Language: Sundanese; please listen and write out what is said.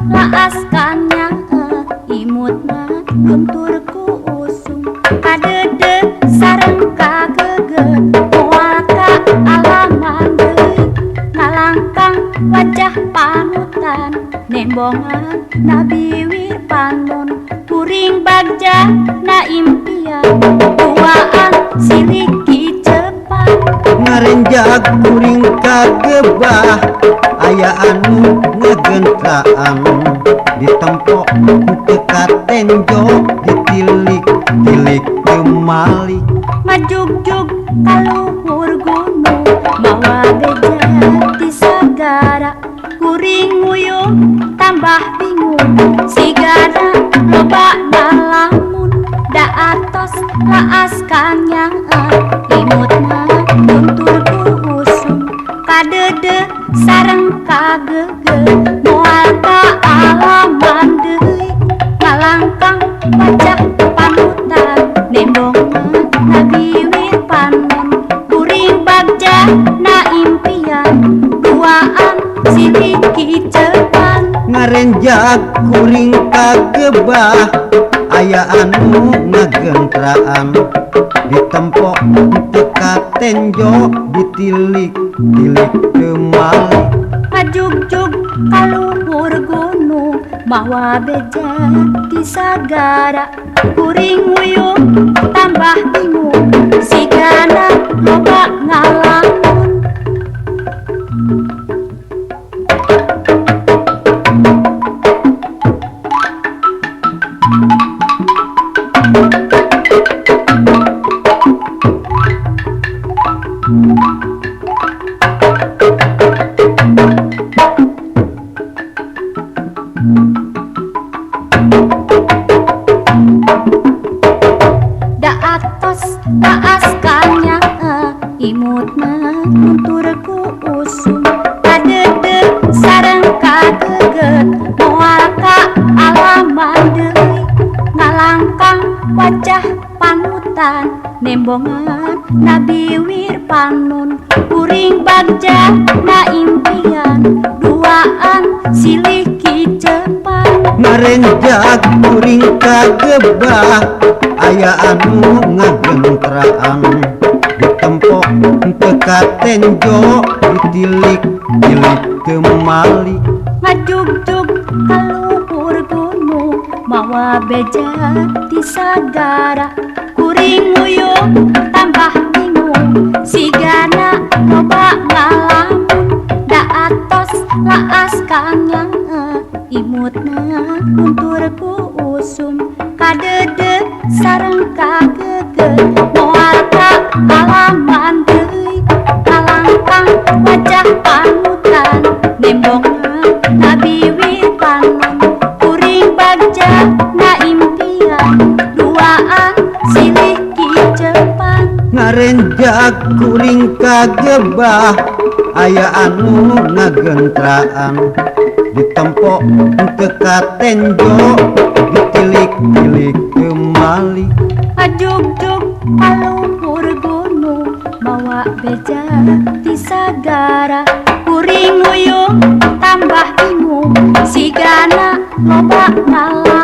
laas kanya imutna luntur ku usum kadede sareng kageget moal ka alaman deui ngalangkang wajah panutan nembongan Nabi Wirpanon kuring bagja na impian duaan silih kicepan ngarenjag kuring kagebah aya anu ngagentraan ditempok teu katenjo ditilik-tilik teu malik ngajugjug ka luhur gunung mawa beja ti sagara kuring nguyuh tambah bingung sigana loba ngalamun da atos laas kanyaah imutna luntur ku usum kadede sareng kageget moal ka alaman deui ngalangkang wajah panutan nembongan Nabi Wirpanon kuring bagja na impian duaan silih kicepan ngarenjag kuring kagebah aya anu ngagentraan ditempok teu katenjo ditilik-tilik teu malik ngajugjug ka luhur gunung mawa beja ti sagara kuring nguyuh tambah bingung sigana loba ngalamun. Da atos laas kanya imutna luntur ku usum kadede sareng kageget moal ka alaman deui ngalangkang wajah panutan nembongan Nabi Wirpanon kuring bagja na impian duaan silih kicepan ngarenjag kuring kagebah aya anu ngagentraan ditempok teu katenjo ditilik-tilik teu malik ngajugjug ka luhur gunung mawa beja ti sagara kuring nguyuh tambah bingung sigana loba ngalamun da atos laas kanyaah imutna luntur ku usum kadede sareng kageget moal ka alaman deui ngalangkang wajah panutan nembongan Nabi Wirpanon kuring bagja na impian duaan silih kicepan ngarenjag kuring kagebah aya anu ngagentraan ditempok teu katenjo ditilik-tilik teu malik ngajugjug ka luhur gunung mawa beja ti sagara kuring nguyuh tambah bingung sigana loba ngalamun.